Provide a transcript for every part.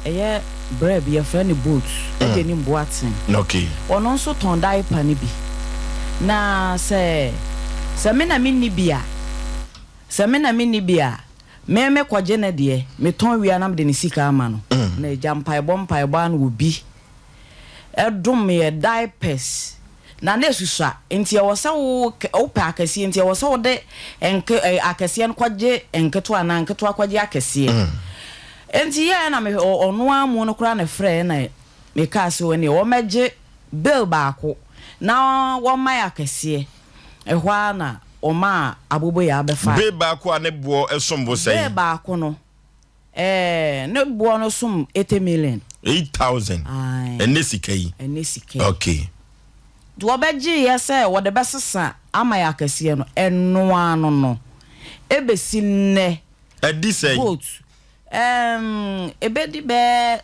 ɛyɛ bra bi yɛfrɛ no Boat, ɛde anim Boateng. Okay. Ɔno nso tɔn diaper no bi. Na sɛ sɛ me na menni bi a, sɛ me na menni bi a, me mekɔgye ne deɛ, metɔn wie a na mede ne sika ama no. Na agya mpaebɔ mpaebɔ ara na obi dom yɛ diapers na na esusua nti ɛwɔ sɛ wo wopɛ akɛseɛ nti ɛwɔ sɛ wode nke eh, akɛseɛ no kɔgye nketewa anaa nketewa kɔgye akɛseɛ nti yɛɛ na me ɔno ara mu no koraa na frɛɛ na mekaa sɛ ɛneɛ wɔmɛgye bill baako na wɔma yɛ akɛseɛ ɛhɔ ara na wɔmaa aboboyaa bɛfaa. Bill baako a ne boɔ som bo sɛn? Bill baako no. Ɛɛ ne boɔ no som 80 million. 8000. Ae. Ɛnɛ sika yi. Ɛnɛ sika yi. Okay. Nti wɔbɛgyeeɛ sɛ wɔde bɛsesa ama yɛ akɛseɛ no, ɛno ara no no, ɛbɛsi nnɛ. Ɛdi sɛn? Vote, ɛɛm, ɛbɛdi bɛyɛ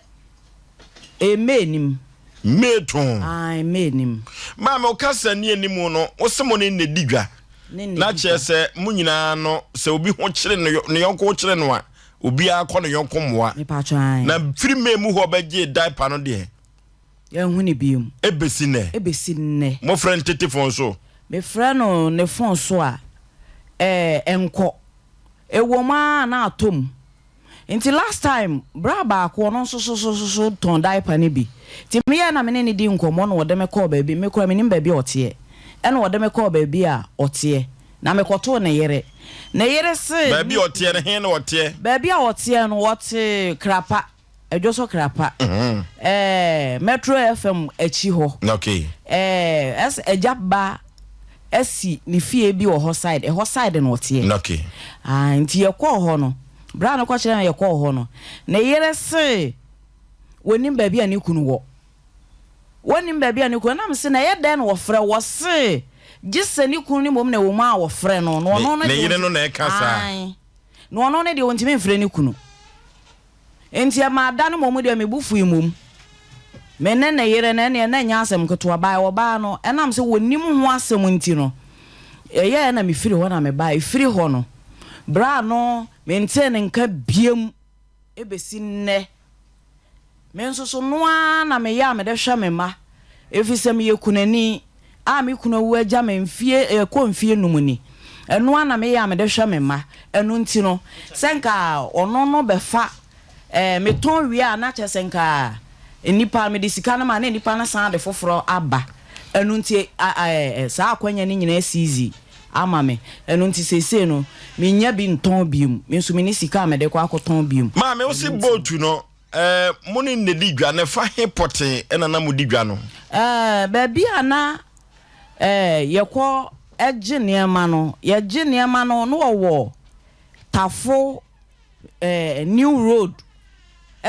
ɛɛ May nim. May too. Ae, May nim. Maame, wo kasa ni anim no, wo se mo ne nna di dwa. Ne nna Na di kyerɛ dwa. sɛ mo nyinaa no, sɛ obi ho kyere no, ne yɔnko ho kyere no a, obiara kɔ ne yɔnko mmoa. Mepatwɔ ae. Na firi May mu hɔ bɛgyee diaper no deɛ. Yɛnhu no biom. Ɛbɛsi nnɛ. Ɛbɛsi nnɛ. Mofrɛ no tete fon so? Mefrɛ no ne fon so a, ɛɛ, ɛnkɔ. Ɛwom ara na atɔ mu. Nti last time bra baako ɔno nso so so so tɔn diaper no bi nti me yɛɛ na me ne no di nkɔmmɔ na ɔde me kɔɔ baabi me koraa menim baabi a ɔteɛ ɛna ɔde me kɔɔ baabi a ɔteɛ na me kɔtoo ne yere ne yere se Baabi a ɔteɛ no he na ɔteɛ? Baabi a ɔteɛ no ɔte Krapa Ɛdwoso Krapa ɛɛ Metro FM akyi hɔ Okay. ɛɛ ɛsɛ agya ba asi ne fie bi wɔ hɔ side ɛhɔ side na ɔteɛ. Okay. Ah nti yɛkɔɔ hɔ no Berɛ a mekɔkyerɛɛ no yɛkɔɔ hɔ no, ne yere se wɔnnim baabi a ne kunu wɔ. Wɔnnim baabi a ne kunu wɔ. Na mese, na ɛyɛ dɛn na wɔfrɛ wo? Ɔse, gye sɛ ne kunu no mmom na ɛwɔ mu a wɔfrɛ no. Na ɔno no Ne deɛ yere no ɔntumi, na ɛka saa? Ae. Na ɔno no deɛ ɔntumi mfrɛ ne kunu. Enti ɛmaa da no mmom deɛ me bo fui mmom. Me ne ne yere no, ɛnneɛ na ɛnyɛ asɛm ketewa. By ɔbaa no, ɛnam sɛ wɔnnim ho asɛm nti no, ɛyɛɛ na mefiri hɔ na mebaeɛ. Ɛfiri hɔ no, berɛ a no mentee ne nka biom bɛsi nnɛ. Me nso so, no ara na meyɛ a mede hwɛ me mma, ɛfiri sɛ meyɛ kunani a me kunu awu agya me mfeɛ ɛrekɔ mfeɛ num ni. Ɛno ara na meyɛ a mede hwɛ me mma. Ɛno nti no, sɛ nka ɔno no bɛfa ɛɛ metɔn wie a na kyerɛ sɛ nka nnipa mede sika no ma na nnipa no san de foforɔ aba. Ɛno nti a ɛɛ saa akwanya no nyinaa sizi ama me. Ɛno nti seesei no mennya bi ntɔn biom. Me nso menni sika a mede kɔ akɔtɔn biom. Maame, wo se Ɛno nti. boat no Ɛɛ, mo ne no di dwa, na ɛfa he pɔtee na na modi dwa no? Ɛɛ, baabi a na ɛɛ yɛkɔ gye nneɛma no, yɛgye nneɛma no na wɔwɔ Tafo ɛɛ New Road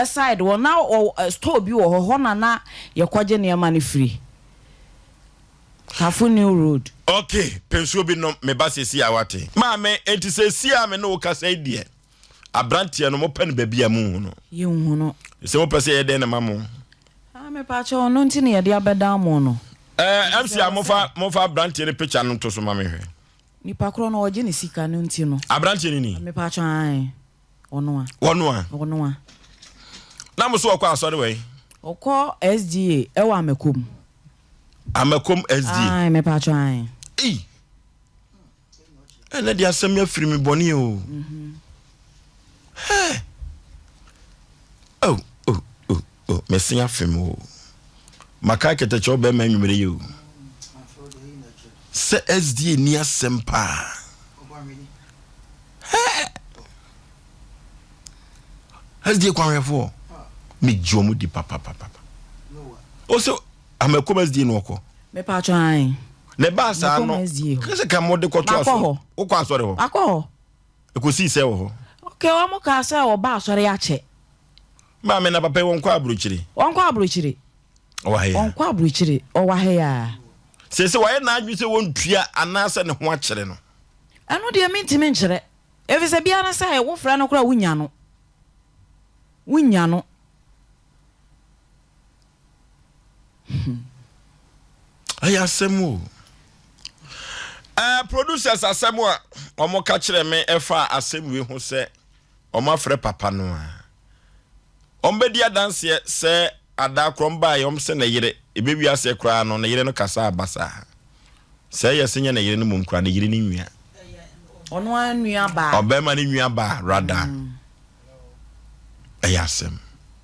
side hɔ, na wɔ store bi wɔ hɔ, hɔ na na yɛkɔgye nneɛma no firi. Tafo New Road. Ok, pɛ nsuo bi nom, me ba seesei a woate. Maame, enti seesei a me ne wo kasa yi deɛ, Abranteɛ no mopɛ no baabi a monhu no. Yɛnhu no. Sɛ mopɛ sɛ yɛyɛ dɛn na ma mo? Ah mepakyɛw ɔno nti na yɛde abɛdan mo no. Eh, MC a mofa mofa abranteɛ no picture no nto so ma me hwɛ. Nipa korɔ no ɔgye ne sika no nti no. Abranteɛ no ni? Mepakyɛw ae ɔno a. Ɔno a? Ɔno a. Na mo so ɔkɔ asɔre wɔ he? Ɔkɔ SDA ɛwɔ Amakom. Amakom SDA? Ae mepakyɛw ae. Ei! Ɛnɛ de asɛm yi afiri me bɔne o. Hɛ! Oh, oh, oh, oh, mese afe mu o. Maka kɛtɛkyɛw bɛrima anwummere yi o. Sɛ SDA ni asɛm paa. Hɛ! SDA kwanhwɛfoɔ, megye wɔn di papapapa. O sɛ Amakom SDA na ɔkɔ. Mepatwɔ ae. Na ɛbaa saa no, kɛ sɛ ka mode kɔto asɔre. Wokɔ asɔre hɔ? Makɔ hɔ. Ɛkɔsii sɛ wɔ hɔ? Ok, wɔn kaa sɛ ɔba asɔre akyɛ. Maame na papa yi wɔnkɔ aburokyire? Wɔnkɔ aburokyire. Ɔwɔ ha yi a? Wɔnkɔ aburokyire, ɔwɔ ha yi a. Seesei wayɛ n'adwene sɛ wɔntua anaasɛ ne ho akyere no? Ɛno deɛ mentumi nkyerɛ. Efisɛ biara ne sɛ wofrɛ no koraa wonnya no. Wonnya no. Ɛyɛ asɛm o. Uh, producers asɛm a wɔn ka kyerɛ me ɛfa asɛm wei ho sɛ wɔn afrɛ papa no a. Wɔbɛdi adanseɛ sɛ ada korɔ wɔn baeɛ wɔn sɛ ne yere ɛbɛwi aseɛ koraa no ne yere no kasaa basaa. Sɛ ɛyɛ sɛ nyɛ ne yere no mmom koraa ne yere no nua. Ɔno ara nua baa. Ɔbɛrima no nua baa rather. Ɛyɛ asɛm.